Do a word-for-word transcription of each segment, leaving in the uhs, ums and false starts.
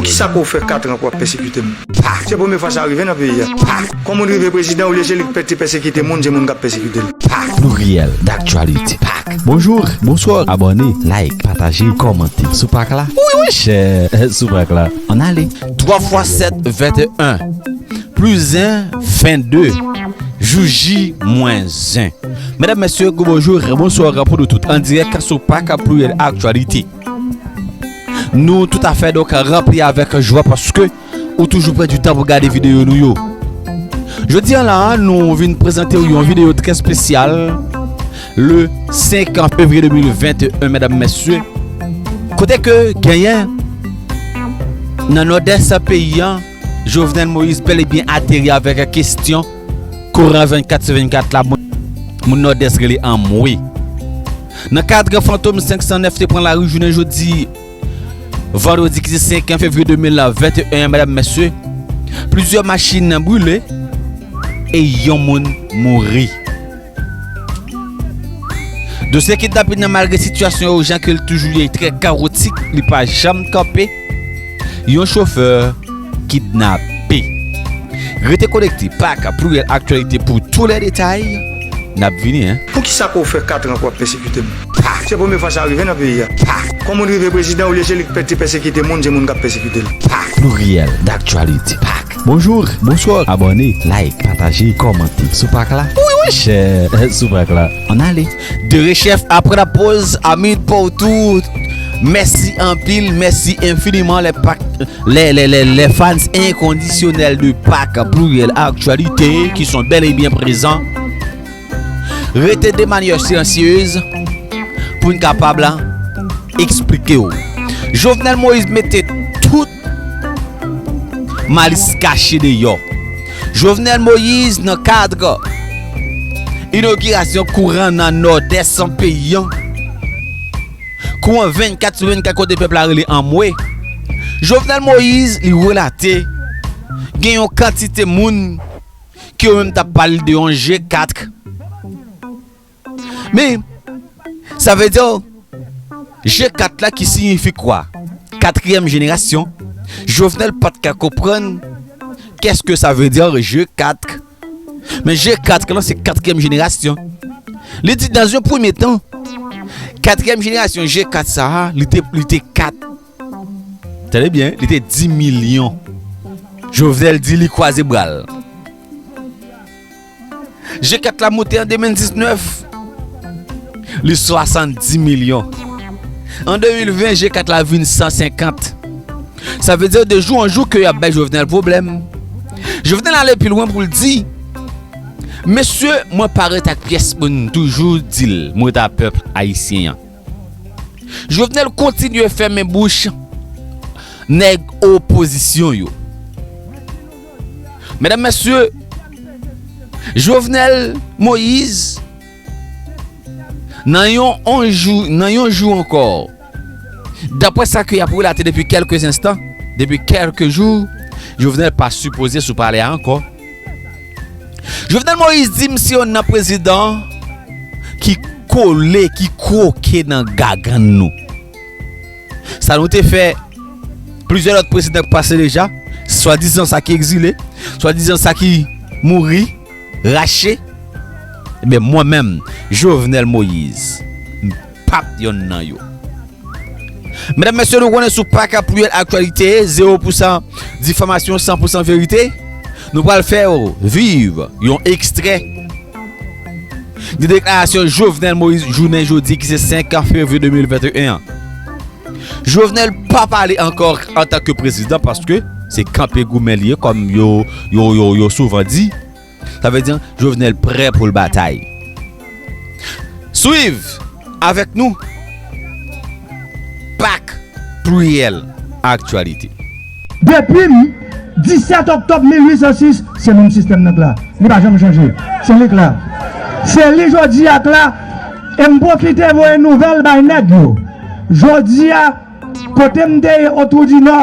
Poukisa ke w fè kat an ke w ap pèsekite m? Pak. Se premye fwa sa rive nan peyi a. Pak. Kon moun rive prezidan, olye se li k pè-, te pèsekite moun, se moun k ap pèsekite l. Pak. Pluriel d'actualité. Pak. Bonjou, bonswa, abòne, like, pataje, kòmante. Sou pak la? Wi, monchè, sou pak la. Ann ale. Twa fwa sèt, venteyen. Plis en, vennde. Jou J, mwens en. Medam, mesye, gwo bonjou, bonswa pou nou tout. An dirèk sou pak Pluriel Actualité. Nou toutafè donk ranpli avèk jwa paske ou toujou pran di tan pou gade videyo nou yo. Jodi a la, nou vin prezante w yon videyo trè espesyal le senk fevriye de mil venteyen, medam, mesye. Kote ke genyen nan nòdès peyi a, Jovenel Moïse bèl e byen ateri avèk kesyon kouran vennkat sou vennkat la, moun, moun nòdès rele anmwe. Nan kad Fantom senk san nèf te pran lari jounen jodi, vandredi ki se senk fevriye de mil venteyen, medam, mesye, plizyè machin brile e yon moun mouri. Dosye kidnapin nan, malgre sitiyasyon yo jan ke l toujou ye trè kawotik, li pa janm kanpe. Yon chofè kidnape. Rete konekte, pak Pluriel Actualité pou tou lè detay. N ap vini, en. Poukisa ke w fè kat an ke w ap pèsekite m? Pak. Se premye fwa sa rive nan peyi a. Pak. Kon moun rive prezidan, olye se li k pè-, te pèsekite moun, se moun k ap pèsekite l. Pak. Pluriel d'actualité. Pak. Bonjou, bonswa, abòne, like, pataje, kòmante. Sou pak la? Wi, monchè, sou pak la. Ann ale. De rechèf, apre la pause, amis pour tout. Mèsi anpil, mèsi enfiniman, les pak, les, les, les, les fans inconditionnels de pak Pluriel Actualité, qui sont bel et bien présents. Rete de manière silencieuse pou n kapab la eksplike w. Jovenel Moïse mete tout malis kache deyò. Jovenel Moïse nan kad inogirasyon kouran nan nòdès peyi a. Kouran vennkat sou vennkat kote pèp la rele anmwe. Jovenel Moïse, li relate gen yon kantite moun ki yo menm t ap pale de yon G kat. Men, sa vle di G kat la ki siyifi kwa? Katriyèm jenerasyon. Jovenel pa t ka konprann qu'est-ce que ça veut dire G kat. Men G kat lan se katriyèm jenerasyon. Li di, dans un premier temps, katriyèm jenerasyon G kat sa a, li te, li te kat. Tande byen, li te dis milyon. Jovenel di li kwaze bra l. G kat la moute an de mil diznèf, li swasanndis milyon. An de mil ven, G kat la vin san senkant. Sa vle di de jou an jou ke y ap bay Jovenel pwoblèm. Jovenel ale pi lwen pou l di, mesye, mwen pa ret ak pyès moun, toujou di l, mwen ta pèp ayisyen an. Jovenel kontinye fèmen bouch nèg opozisyon yo. Medam, mesye, Jovenel Moïse, nan yon, yon jou, nan yon jou ankò, daprè sa ke y ap relate depi kèlke enstan, depi kèlke jou, Jovenel pa sipoze sou palè a ankò. Jovenel Moïse di m se youn nan prezidan ki kole, ki kwoke nan gagann nou. Sa nou te fè plizyè lòt prezidan k pase deja, swadizan sa ki egzile, swadizan sa ki mouri, rache. Ebyen, mwen menm, Jovenel Moïse, m p ap yonn nan yo. Medam, mesye, nou konnen sou pak Pluriel Actualité, zewo pou san difamasyon, san pou san verite. Nou pral fè w viv yon ekstrè de deklarasyon Jovenel Moïse jounen jodi ki se senk fevriye de mil venteyen an. Jovenel pa pale ankò antanke prezidan paske se kanpe goumen li ye, kòm yo, yo, yo, yo souvan di. Sa vle di, Jovenel prè pou l batay. Swiv avèk nou pak Pluriel Actualité. Depi m, disèt òktòb mil uit san sis, se menm sistèm nan k la. Li pa janm chanje. Se li k la. Se li jodi a k la. E m pwofite voye nouvèl bay nèg yo. Jodi a, kote m te ye Otwou di Nò,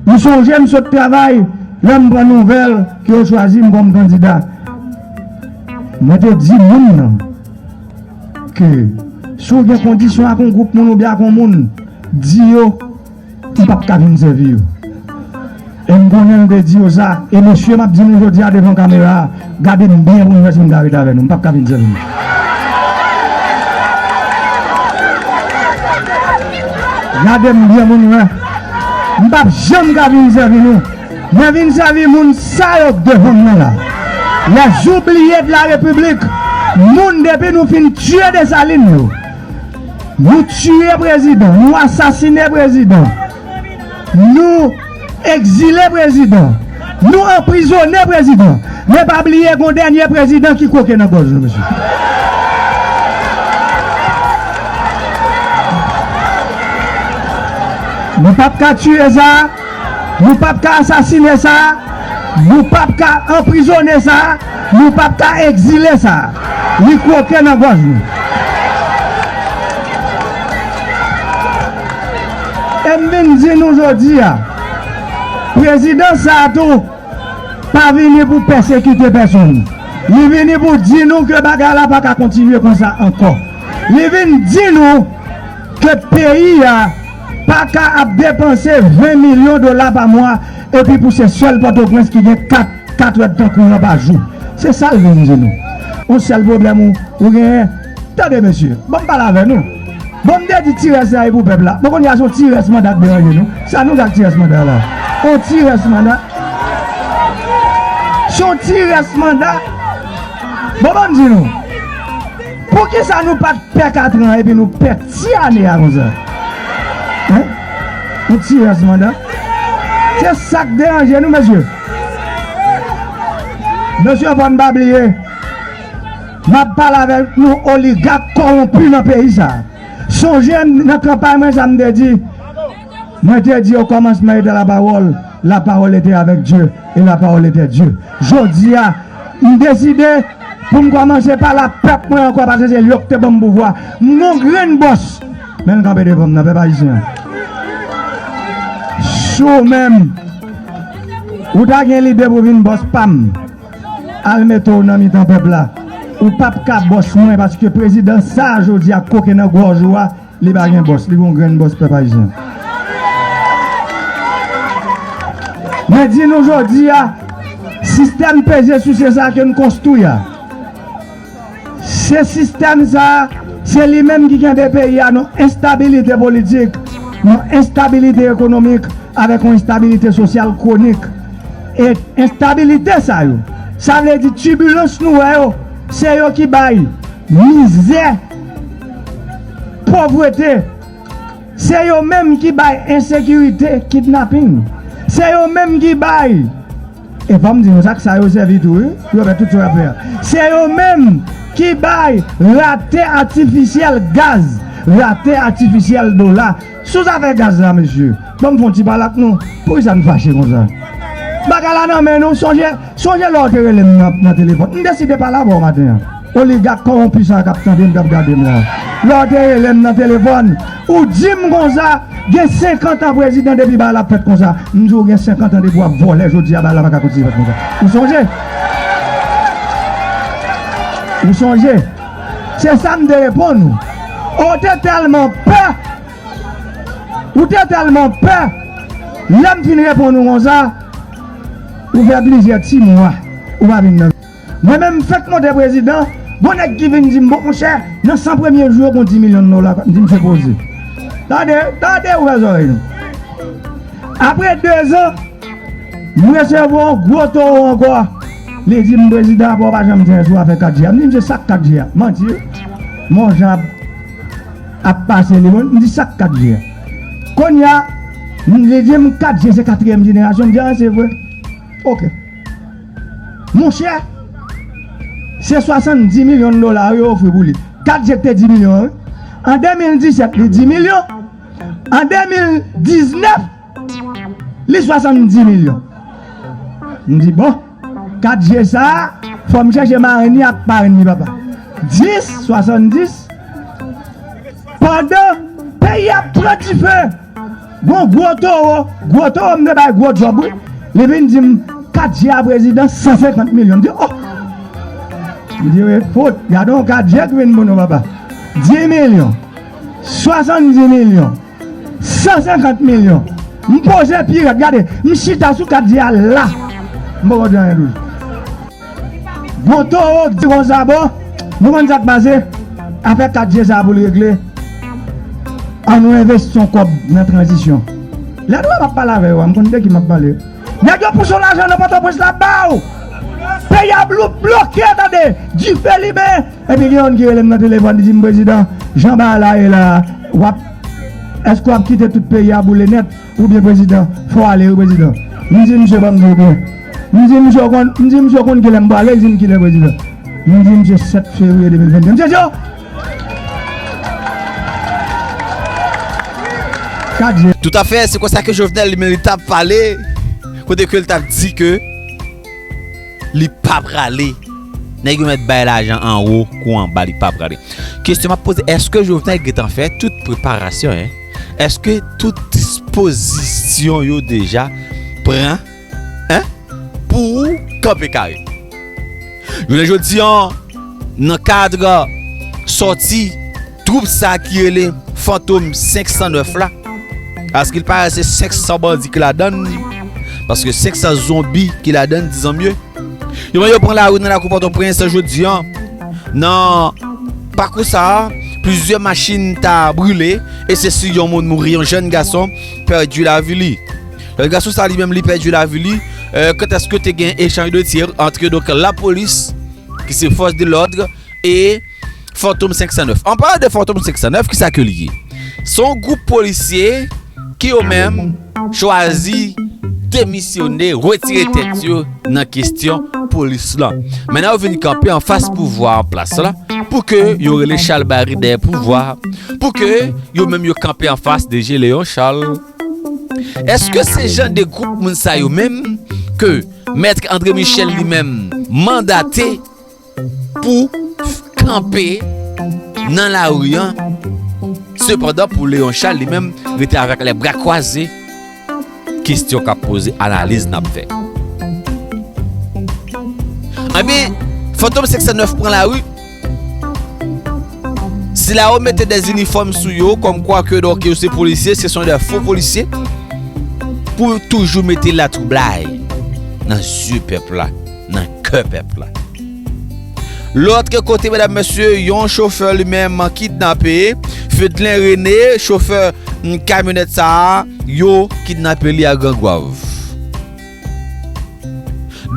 m sonje m sot travay, lè m pran nouvèl ke yo chwazi m kòm kandida. Mwen te di moun nan ke si w gen kondisyon ak yon gwoup moun oubyen ak yon moun, di yo M p ap ka vin sèvi yo. E m konnen m te di yo sa, e mesye, m ap di nou jodi a devan kamera a, gade m byen pou nou wè si m ka ret avè nou. M p ap ka vin sèvi nou. Gade m byen pou nou wè. M p ap janm ka vin sèvi nou. Mwen vin sèvi moun sa yo k devan m nan la. Les oubliés de la République, moun depi nou fin tiye Desalin yo. Nou tiye prezidan, nou asasinen prezidan, nou egzile prezidan, nou anprizonnen prezidan. Men pa bliye gon dènye prezidan ki kwoke nan gòj nou, mesye. Nou p ap ka tiye sa. Nou p ap ka asasinen sa, nou p ap ka anprizonnen sa, nou p ap ka egzile sa. Li kwoke nan gòj nou. E m vin di nou jodi a, prezidan sa a tou pa vini pou pèsekite pèsonn. Li vini pou di nou ke bagay la pa ka kontinye konsa ankò. Li vin di nou ke peyi a pa ka ap depanse ven milyon dola pa mwa, epi pou se sèl Pòtoprens ki gen kat, kat èdtan kouran pa jou. Se sa l vin di nou. Yon sèl pwoblèm ou, ou genyen. Tande, mesye, ban m pale avè nou. Bon, m te di ti rès la e pou pèp la. Bon, kounye a se yon ti rès manda k deranje nou. Sa nou gen ak ti rès manda la? Yon ti rès manda. Se yon ti rès manda. Bon, ban m di nou. Poukisa nou pa t pè kat an epi nou pè ti ane a konsa? Hein? Yon ti rès manda. Se sa k deranje nou, mesye. Mesye, fò n pa bliye, m ap pale avèk nou oligak kòwonpi nan peyi sa. Sonje m nan kanpay mwen sa m te di. Mwen te di au commencement était la parole, la parole était avec Dieu, et la parole était Dieu. Jodi a, m deside pou m kòmanse pale ak pèp mwen ankò, paske se yo k te ban m pouvwa. M gon grenn bòs, men l kanpe devan m nan, pèp ayisyen an. Si w menm, ou ta gen lide pou vin bòs pa m, al mete w nan mitan pèp la. Ou p ap ka bòs mwen, paske prezidan sa a jodi a k kwoke nan gòj ou a, li pa gen bòs, li gon grenn bòs, pèp ayisyen. Mwen di nou jodi a, sistèm peze souse sa ke n konstwi a, se sistèm sa, se li menm ki kenbe peyi a nan enstabilite politik, nan enstabilite ekonomik, avèk yon enstabilite sosyal kwonik. E enstabilite sa yo, sa vle di tibilans nou wè yo, se yo ki bay mizè, povrete, se yo menm ki bay ensekirite, kidnaping, se yo menm ki bay, e fò m di nou sa, k sa yo sèvi tou, wi, pou yo fè tout sa y ap fè a. Se yo menm ki bay rate atifisyèl gaz, rate atifisyèl dola. Sou zafè gaz la, mesye, ban m fè yon ti pale ak nou. Poukisa n fache konsa? Bagay la nan men nou, sonje, sonje lè w te rele m nan, nan telefòn. M deside pale avè w maten an. Oligak kòwonpi sa k ap tande m, k ap gade m la. Lè w te rele m nan telefòn, ou di m konsa, gen senkant an prezidan depi bagay la ap fèt konsa. M di w gen senkant an depi w ap vòlè, jodi a bagay la pa ka kontinye fèt konsa. Ou sonje? Ou sonje? Se sa m te reponn ou. Ou te tèlman pè. Ou te tèlman pè. Lè m fin reponn ou konsa, ou fè plizyè ti mwa ou pa vin nan. Mwen menm, m fèk monte prezidan, gon nèg ki vin di m, bon, monchè, nan san premye jou yo, gon dis milyon dola. M di, m se poze. Tande, tande, ouvè zòrèy nou. Apre dezan, m resevwa yon gwo towo ankò. Li di m, prezidan, apa w pa janm fè sou afè kat G a? M di, m se sa k kat G a? Manti, wi. Monjan ap, ap pase li, bon, m di, sa k kat G a? Kounye a, m, li di m, kat G se katriyèm jenerasyon. M di, a, se vre. Oke. Monchè, se swasanndis milyon dola yo ofri pou li. Kat G te dis milyon, wi. An de mil disèt, li dis milyon. An de mil diznèf, li swasanndis milyon. M di, bon, kat G sa a, fò m chèche marenn li ak parenn li, papa. Dis, swasanndis, pandan peyi a ap pran dife, gon gwo towo, gwo towo, m te bay gwo djòb, wi. Li vin di m, kat G a prezidan, san senkant milyon. M di, oh! M di, wi, fout, gade yon kat G ki vin pou nou, papa. Dis milyon, swasanndis milyon, san senkant milyon. M poze pi rèd, gade, m chita sou kat je a la. M poko di anyen toujou. Gon towo k di konsa, bon, nou konn sa k pase? Afè kat je sa a pou l regle, ann nou envesti yon kòb nan tranzisyon. Lè nou wè m ap pale avè yo a, m konn de ki m ap pale. Nèg yo pouse yon lajan nan Pòtoprens la ba w. Peyi a blou bloke, tande, dife limen. Epi gen youn ki rele m nan telefòn, li di m, "Prezidan, jan bagay la ye la, w ap, èske w ap kite tout peyi a boule nèt, oubyen prezidan, fò w ale wi prezidan?" M di misye, "Ban m di w byen." M di misye, "Ou konn, m di misye, ou konn kilè m prale?" Li di m, "Kilè, prezidan?" M di misye, "Sèt fevriye de mil venndde." Misye di, "O! Kat je." Toutafè, se konsa ke Jovenel li menm li t ap pale, kote ke l t ap di ke li pa prale. Nèg yo mèt bay lajan anwo kou anba, li pa prale. Kesyon m ap poze, èske Jovenel gentan fè tout preparasyon, en? Èske tout dispozisyon yo deja pran, en? Pou kanpe kare. Jounen jodi an, nan kad sòti twoup sa ki rele Fantom senk san nèf la, askil parèt se senk san bandi ki ladann, paske senk san zonbi ki ladann, dizon mye. Yo menm yo pran lari nan lakou Pòtoprens jodi an. Nan pakou sa a, plizyè machin ta brile, e se si yon moun mouri, yon jèn gason pèdi lavi li. Jèn gason sa li menm li pèdi lavi li, euh, kantèske te gen echanj de tir ant, donk, lapolis, ki se fòs de lòd, e Fantom senk san nèf. An palan de Fantom senk san nèf, kisa ke li ye? Se yon gwoup polisye ki yo menm chwazi demisyone, retire tèt yo nan kesyon polis lan. Mentnan yo vin kanpe anfas pouvwa an plas la, pou ke yo rele chalbari dèyè pouvwa, pou ke yo menm yo kanpe anfas D G Léon Charles. Èske se jan de gwoup moun sa yo menm ke Mèt André Michel li menm mandate pou kanpe nan lari an? Sepandan, pou Léon Charles li menm rete avèk lè bra kwaze, kesyon k ap poze, analiz n ap fè. Ebyen, Fantom senk san nèf pran lari. Sila yo mete de inifòm sou yo, kòmkwa ke donk yo se polisye, se son de fo polisye, pou toujou mete latwoublay nan zye pèp la, nan kè pèp la. Lòt kote, medam, mesye, yon chofè li menm kidnape, Fedlen René, chofè, mm, kamyonèt sa a, yo kidnape li a Gran Gwav.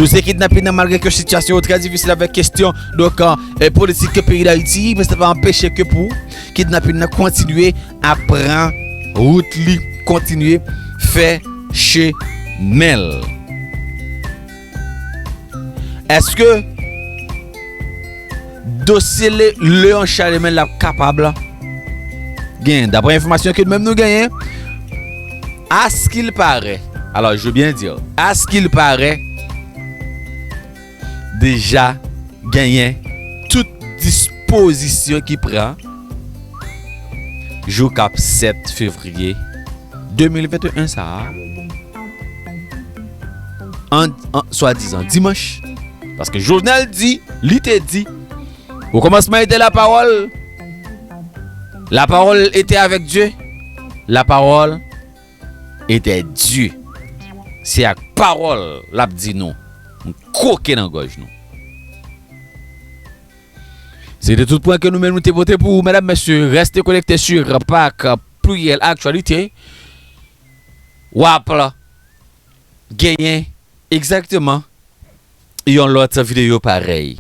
Dosye kidnapin nan, malgre ke sitiyasyon yo trè difisil avèk kesyon, donk, e, politik ke peyi Dayiti, men sa pa anpeche ke pou kidnapin nan kontinye ap pran wout li, kontinye fè chemen l. Èske dosye Le-, Léon Charlemagne l ap kapab genyen? Daprè enfòmasyon ke nou menm nou genyen, à ce qu'il paraît, alors je veux bien dire, à ce qu'il paraît, deja genyen tout dispozisyon ki pran jou k ap sèt fevriye de mil venteyen sa a, an, an swadizan dimanch, paske Jovenel di, li te di, au commencement était la parole, la parole était avec Dieu, la parole était Dieu. Se ak pawòl l ap di nou, m kwoke nan gòj nou. Se te tout pwen ke nou menm nou te pote pou ou, medam, mesye. Reste connecté sur Pac Pluriel Actualité. W ap genyen egzakteman yon lòt videyo parèy.